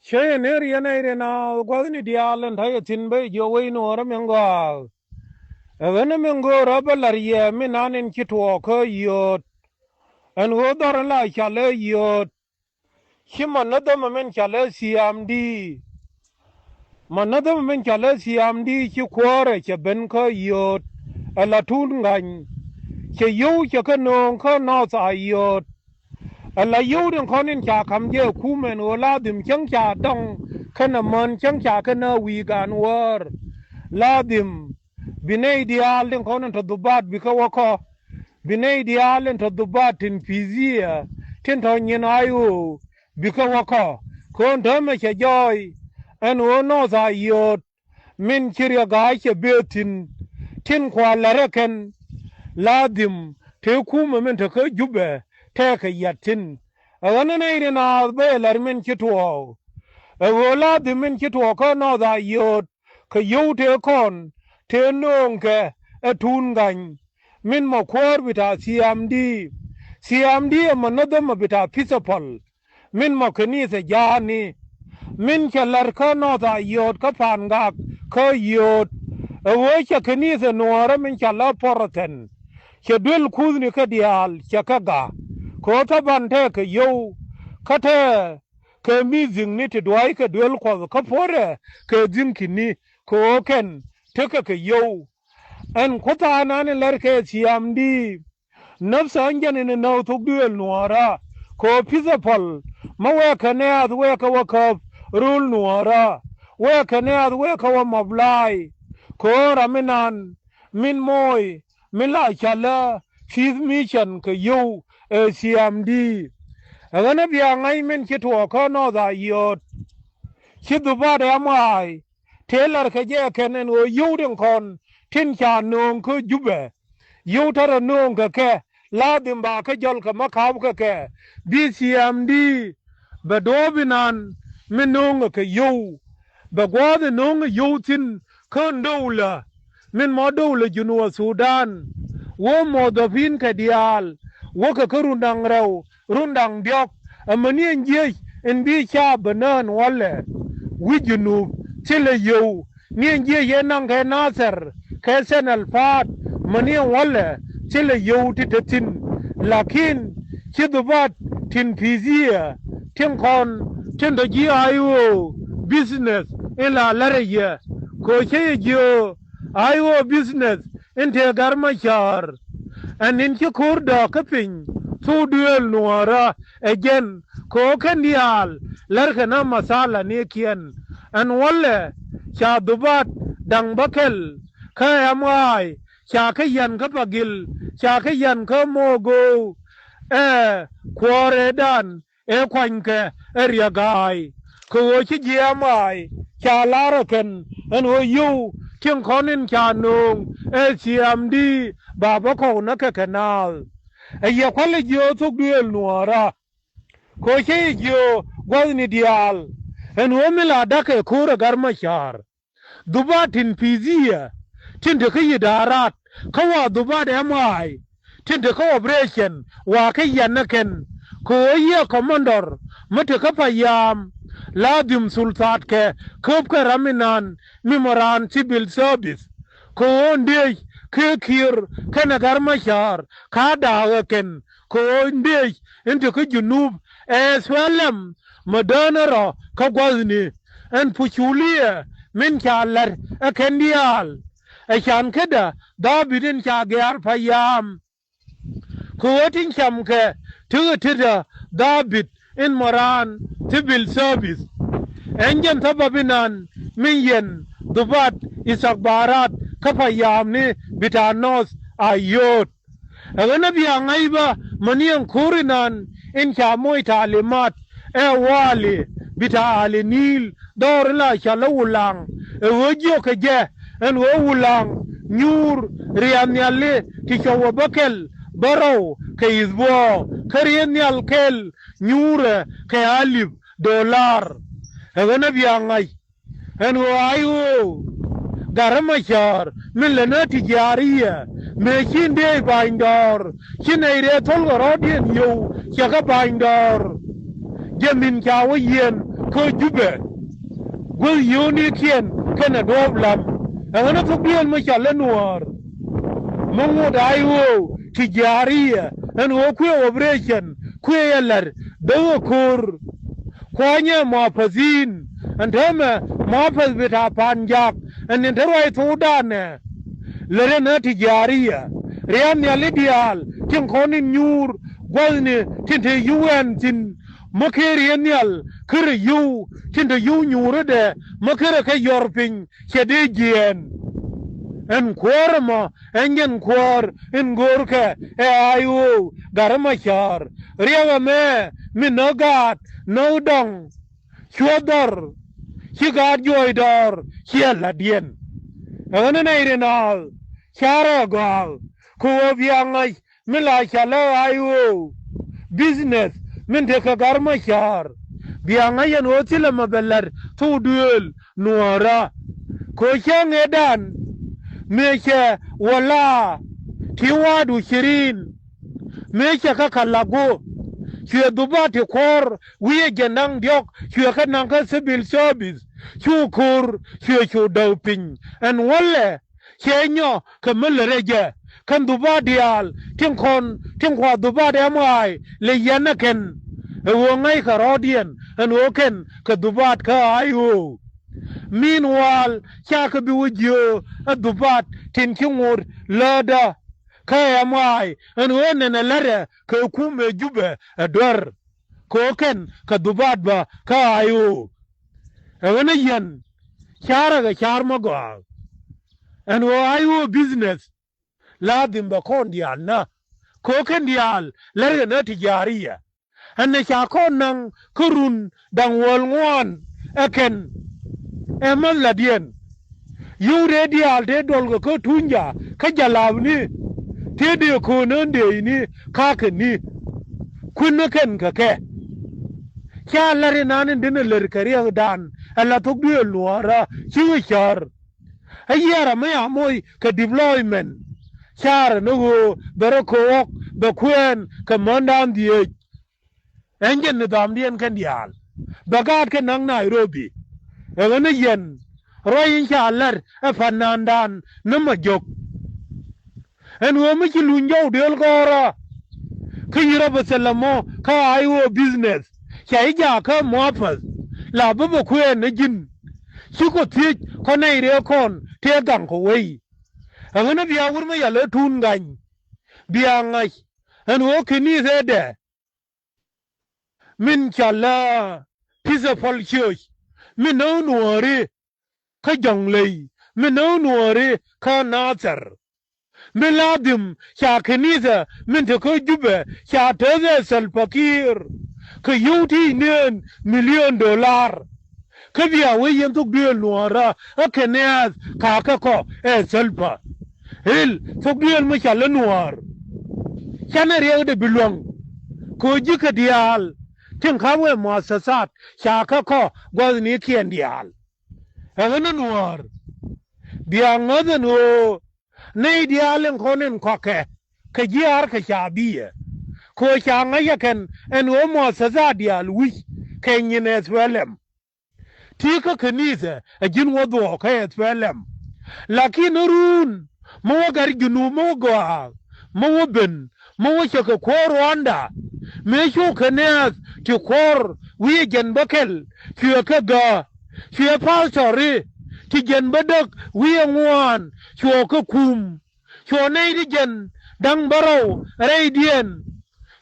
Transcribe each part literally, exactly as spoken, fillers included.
Cä yɛ ner yɛn ɛ ri na gua̱thni diaal ɛn ta̱yɛ thi̱n bä jiɔ wec nuɔɔrä min gɔaa. Ɛ ɣän ɛ min go̱o̱rä bä la̱r yɛ min an in ci tuɔɔk kä yio̱o̱t. Ɛn ɣöö dhɔr in la cal ɛ yio̱o̱t. Ci mɔ näthämä min cal ɛ thiaamdi. Mɔ näthämä min cal ɛ thiaamdi ci kuäärɛ cɛ ben kä yio̱o̱t. Ɛ la tuut ŋa̱ny. Cɛ yio̱w cɛ kä nööŋ kä nɔɔth a yio̱o̱t. Ala yio̱w din kɔn in ca ka̱m jɛ kumɛn ɣöö la dhim cäŋ ca dɔŋ kɛnɛ män cäŋ ca kɛnɛ wi̱i̱ gaan wäär. La dhim bi nɛy diaal din kɔn in tɔ dhubaat bikɛ wä kɔ. Bi nɛy diaal in tɔ dhubaat tin pi̱i̱thiɛ tin tɔ nyin a ɣöö bikɛ wä kɔ. Kɛ ɣöö täämɛ cɛ jɔɔy ɛn ɣöö nɔɔth a yio̱o̱t. Min ci riɛk ga̱a̱c cɛ bee thi̱n tin kua la̱rä kɛn. La dhim te kumɛ min te kä Jubɛ tɛkɛ yat thi̱n. Ɛ ɣän ɛ nɛy ri naath bä ɛ la̱r min ci tuɔɔk. Ɛ ɣöö la dhim min ci tuɔɔk kä nɔɔth a yio̱o̱t kɛ yio̱w te kɔn te nööŋkɛ ɛ tuun ga̱ny. Min mɔ kuäär bi ta̱a̱ thiaamdi. Thiaamdi ɛ mɔ näthämä bi ta̱a̱ pi̱thɛ päl. Min mɔ kɛ ni̱i̱thɛ ja̱a̱ni. Min cɛ la̱r kä nɔɔth a yio̱o̱t kä pa̱a̱n gak kä yio̱o̱t. Ɛ ɣöö cɛ kɛ ni̱i̱thɛ nuɔ̱ɔ̱rä min ca la pɔrɔthɛn. Cɛ duel kuthni kä diaal cɛ kɛ ga̱. Kɛ ɣöö thaban tɛkɛ yio̱w kä tɛkɛ mi dhi̱ŋni ti dua̱a̱ckɛ duel kuɔth kä puɔ̱rɛ kɛ dhi̱ŋki̱ni kɛ ɣöö kɛn tekɛ kɛ yio̱w. Ɛn kuoth tha̱a̱ŋ nan in lɛr kɛ thiaamdi. Näpthä ɛn jɛn in näk thok duëël nuɔ̱ɔ̱rä. Kɛ ɣöö pi̱thɛ päl mä wɛɛkɛ nɛ̈ɛ̈th wɛɛkɛ wä käp rööl nuɔ̱ɔ̱rä. Wɛɛkɛ nɛ̈ɛ̈th wɛɛkɛ wä mɔp la̱a̱y. Kɛ ɣöö ram inan min moc min la cälä pi̱th mi cän kɛ yio̱w ɛ thiaamdi. Ɛ ɣän ɛ bia ŋa̱c min ci tuɔɔk kä nɔɔth a yio̱o̱t. Ci dhubaat ɛ amaay. Tëë la̱rkɛ jɛ kɛn ɛn ɣöö yio̱w tin kɔn tin ca nööŋ kä Jubɛ. Yio̱w tärɛ nööŋ kɛ kɛ la dhim ba kä jɔl kɛ mä ka̱a̱p kɛ kɛ. Bi thiaamdi bɛ duɔ̱ɔ̱p inan mi nööŋɛ kɛ yio̱w. Bɛ gua̱a̱th ɛ nööŋɛ yio̱w thi̱n kä dowlä min mɔ dowlä Junub Thudan. Wä muɔdhɔpi̱n kɛ diaal wä kɛ kä run da̱ŋ rɛw run da̱ŋ diɔ̱k. Amäni ɛn jiec in bi caap bä nään walɛ wi̱c Junub thilɛ yio̱w. Ni ɛn jiec ëë naŋ kɛ Nathɛr kɛ Thɛn Al Paat mäni ɛn walɛ thilɛ yio̱w ti te thi̱n. Lakin ci dhubaat tin pi̱i̱thiɛ tin kɔn tin tɔ ji̱ a i̱ ɣöö business in la lärɛ yɛ. Kɛ ɣöö cä yɛ jiö a i̱ ɣöö business in tëë Gat Macar. Ɛn in ci ko̱r dääk kä piny thok duëël nuɔ̱ɔ̱rä ɛ jɛn kɛ ɣöö kɛn diaal lärkɛ na mathala ni kiɛn. Ɛn walɛ ca dhubaat da̱ŋ bäkɛl kä ɛm ɣaay ca kä yan kä Pagil ca kä yan kä Mogo̱o̱w. Ɛ kuɔɔrɛdan ëë kuanykɛ ɛ riɛk ga̱a̱y. Kɛ ɣöö ci jiɛɛm ɣaay ca la̱r ɛ kɛn ɛn ɣöö yio̱w tin kɔn in ca nööŋ ɛ thiaamdi ba bä kɔk näk kɛ kɛ naath. Ɛ yɛ kua̱l ɛ jiö thok duëël nuɔ̱ɔ̱rä. Kɛ ɣöö cä yɛ jiö gua̱thni diaal ɛn ɣöö mi la da̱k ɛ ko̱r ɛ Gat Macar. Dhubaat tin pi̱i̱thiɛ tin te kä yidaaraat kä wa dhubaat ɛm ɣaay tin te kä operation wa kä yian ɛ kɛn. Kɛ ɣöö yiëë kɔmandɔr mi te kä payam la dhim thulthaat kɛ käp kɛ ram inan mi mɔ raan civil service. Kɛ ɣöö ndëëc kɛ Kiir kɛnɛ Gat Macar ka da̱a̱k ɛ kɛn. Kɛ ɣöö ndëëc in te kä Junub ɛ S P L M mɛ däänä rɔ kä gua̱thni. Ɛn puculiyɛ min ca la̱t ɛ kɛn diaal. Ɛ can kädä dhaabit in ca gɛ̈ɛ̈r payam. Kɛ ɣöö tin camkɛ tekɛ tetdä dhaabit in mɔ raan civil service. Ɛn jɛn thabab inan min yɛn dhubaat istakhbarat kä payamni bi ta̱a̱ North Ayoot. Ɛ ɣän ɛ bia ŋa̱c bä mäni ɛn ko̱r inan in ca moc talimat ɛ wali bi ta̱a̱ Ali Ni̱i̱l dhɔr in la cɔl ɛ Wulaŋ. Ɛ ɣöö jiökɛ jɛ ɛn ɣöö Wulaŋ nyuur riath nhiali ti cɔwä bäkɛl bärɔw kɛ Ithbuɔ kä riath nhial kɛl nyuurɛ kɛ alip dolar. Ɛ ɣän ɛ bia ŋa̱c ɛn ɣöö a i̱ ɣöö Gat Macar min lɛ nä ti jiaar i̱ yɛ mëë ci ndëëc ba̱ny dɔɔr ci nɛy rɛɛ thol kɛ rɔ̱diɛn yio̱w cɛ kɛ ba̱ny dɔɔr. Jɛ min ca wä yieen kä Jubɛ, guäth yio̱o̱nikiɛn kɛnɛ duɔ̱ɔ̱p lam. Ɛŋä ni thok duëël mi cɔal i̱ Nuäär, mi ŋot a i̱ ɣöö tijaria, ɛn ɣöö kuëë operation, kuëë yɛ la̱t, dee ɣä ko̱r. Kuanyɛ muapäthi̱n, ɛn täämɛ muapäth bi ta̱a̱ pa̱a̱n jaak, ɛn in te ruac thokdanɛ. Lät ɛn ɣä tijaria, ria̱a̱n nhiali diaal tin kɔn in nyuur, gua̱thni tin te yio̱w ɛn thi̱n, mi ker yɛ nhial kä rɛy yio̱w, tin te yio̱w nyuurädɛ, mi ker kɛ yɔr piny, cɛ dee jiɛɛn. Ɛn kuäär ɛmɔ, ɛn jɛn kuäär in go̱o̱rkɛ ɛ a i̱ ɣöö Gat Macar, riɛk ɛmɛ, mi näk gaat, näk dɔ̱ŋ, cuɛ dhɔr, ci gaat juɔc dɔɔr, ciɛ la̱tdiɛn. Ɛŋä ni nɛy ri naath, carɛ gɔaa, kɛ ɣöö bia ŋa̱c, mi la cɔal i̱ a i̱ ɣöö business, min tekɛ Gat Macar, bia ŋa̱c ɛn ɣöö thilɛ mɛ bɛ la̱t thok duëël Nuäärä. Kɛ ɣöö cäŋ ëëdan, mëë cɛ wä la ti wa̱a̱du cirin, mëë cɛ kä kɛ la̱k guɔ, cuɛ dhubaat ti kuɔ̱r wi̱i̱ ɛ jɛn da̱ŋ diɔ̱k, cuɛ kɛ naŋ kä civil service, cu ko̱r, cuɛ cu däk piny. Ɛn wälɛ, cɛ nyɔ kɛ mi lät rɛy jɛ, kɛn dhubaat diaal, tin kɔn, tin kua dhubaat ɛmɛ lɛ yɛn ɛ kɛn, ɛ ɣöö ŋa̱ckɛ rɔ̱diɛn, ɛn ɣöö kɛn kɛ dhubaat kä a i̱ ɣöö. Meanwhile, ca kɛ bi wä jiö ɛ dhubaat tin ci ŋot lätdä kä ɛmɛ, ɛn ɣöö nɛnɛ la̱tdɛ kɛ kumɛ Jubɛ ɛ duer. Kɛ ɣöö kɛn kɛ dhubaat bä kä a i̱ ɣöö. Ɛŋä ni yɛn, carɛ kɛ car mi gɔaa, ɛn ɣöö a i̱ ɣöö business, la dhim bɛ kɔn diaal nä, kɛ ɣöö kɛn diaal, lät kɛ nä tijaria. Ɛn nɛ ca kɔn naŋ kä run da̱ŋ wäl ŋuan ɛ kɛn, ɛ mäth la̱tdiɛn. Yio̱w tëë diaal tëë duɔlkɛ kä Tunyja, kä Jalapni, tëë dëë köön ɣän dëëcni, ka̱a̱kɛni. Kui̱n ni kɛn kɛ kɛ. Ca la̱t inan in denɛ lät kɛ riɛkdan, ɛ la thok duëël Nuäärä, cikɛ cär. Ɛ yiɛɛr ɛmɛ a moc kɛ deployment. Carɛ ni ɣöö bɛ rɔ ko̱o̱k, bɛ kuɛɛn kɛ mändan dhieec. Ɛn jɛn nidhamdiɛn kɛn diaal, bɛ gaat kɛ naŋ Nairobi. Ɛŋä ni yɛn, ruac in ca la̱t ɛ pa̱n naandan ni mɔ jio̱k. Ɛn ɣöö mi ci luny jɔw duëël gɔ̱rä, kä yi̱rä bä thilɛ mɔ kä a i̱ ɣöö business, ca i̱ jaak kä muapäth, la bä bä kuɛɛn ni ji̱n. Cikɔ thiec kɔn nɛy rɛɛ kɔn tëë gaŋ kɔ wei. Ɛŋä ni bia wur mi yal ɛ tun gany, bia ŋa̱c, ɛn ɣöö kɛn i̱ thɛɛdɛ, min cɔal i̱ Peaceable Church, min näk Nuääri kä Jɔ̱ŋley, min näk Nuääri kä Nathɛr. Min la dhim ca kɛnithɛ min te kä Jubɛ, ca tɛth ɛ Salva Kiir kɛ yio̱w ti ni ɛn million dollar. Kä bia wee yɛn thok duëël Nuäärä, ɛ kɛnith ka̱a̱kä kɔ ɛ Salva. Ɣil thok duëël mi cɔal i̱ Nuäär, canɛ riɛkdɛ bi luäŋ. Kɛ ɣöö ji̱kɛ diaal tin ka̱m wee muassasat, ca kɛ kɔ gua̱thnikiɛn diaal. Ɛŋä ni Nuäär, bia ŋäth ɛn ɣöö nɛy diaal in kɔn in kɔakɛ kɛ jiaar kɛ ca biɛ. Kɛ ɣöö ca ŋa̱c ɛ kɛn ɛn ɣöö muassasat diaal wi̱c kɛ nyin ɛ thuɛlɛm. Ti kä kɛnithɛ ɛ ji̱n wä dhuɔɔk kä ɛ thuɛlɛm. Lakin run mi wä gat Junub mi wä gɔaa, mi wä ben, mi wä cɛ kɛ kuäär Ruanda, mëë cu kɛnith ti kuɔr wi̱i̱ ɛ jɛn bä kɛl, cuɛ kɛ gä, cuɛ pastori ti jɛn bä däk wi̱i̱ ɛ ŋuan, cuɔ kɛ kum. Cuɔ nɛy ti jiɛn da̱ŋ bärɔw rɛydiɛn,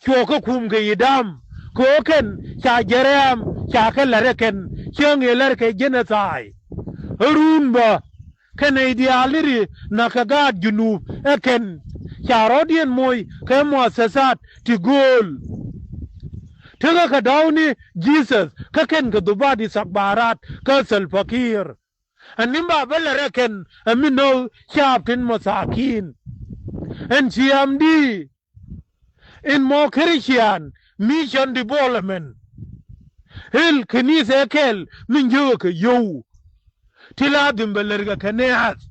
cuɔ kɛ kum kɛ idam, kɛ ɣöö kɛn ca jɛ rɛ̈ɛ̈m, ca kɛ la̱t ɛ kɛn, cäŋ ëë la̱t kɛ genocide. Ɛ run bä, kɛ nɛy diaal ti ri näk kɛ gaat Junub ɛ kɛn, ca rɔ̱diɛn moc kɛ muassasat ti gööl. Tekɛ kɛ dɔ̱ɔ̱kni Jesus, kä kɛn kɛ dhubat i̱ thakbarat kä Salva Kiir. Ɛn ni ba bä lɛ rɛ kɛn ɛ mi no̱o̱k caap tin mɔthakin. Ɛn ciaamdi in mɔ Christian mission development. Ɣil kɛnithɛ kɛl min jiökɛ kɛ yio̱w. Ti la dhim bɛ lɛr kɛ kɛ nɛ̈ɛ̈th.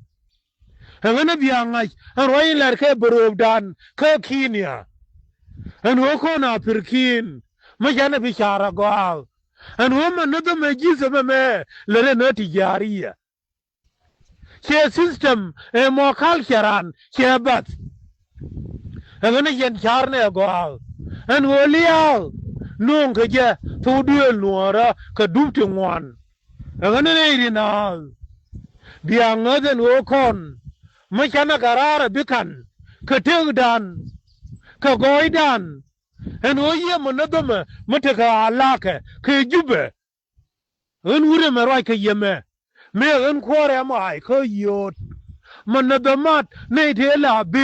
Ɛŋä ni bia ŋa̱c ɛn ruac in lɛr kɛ bärööpdan kä Kenya. Ɛn ɣöö kɔn a pirkin mi canɛ bi caar a gɔaa. Ɛn ɣöö mɛ näthä mɛ ji̱thɛ mɛmɛ lät ɛn ɣä ti ja̱a̱r yiëë. Cɛ system ɛ mɔ culture an cɛ bath. Ɛ ɣän ɛ yɛn ca̱r nɛ gɔaa ɛn ɣöö lia̱a̱ nööŋ kɛ jɛ thok duëël nuɔ̱ɔ̱rä kɛ dup ti ŋuan. Ɛ ɣän ɛ nɛy ri naath bia ŋäth ɛn ɣöö kɔn mi canɛ kɛ raar ɛ bi ka̱n kɛ tëëkdan kɛ gɔɔydan. Ɛn ɣöö yiëë mi näthä mɛ mi tekɛ a lakɛ kɛ Jubɛ. Ɣän wut ɛmɛ ruac kɛ yɛmɛ mëë ɣän kuɔ̱rɛ mɔ ay kä yio̱o̱t. Mi näthä mat nɛy tëë la bi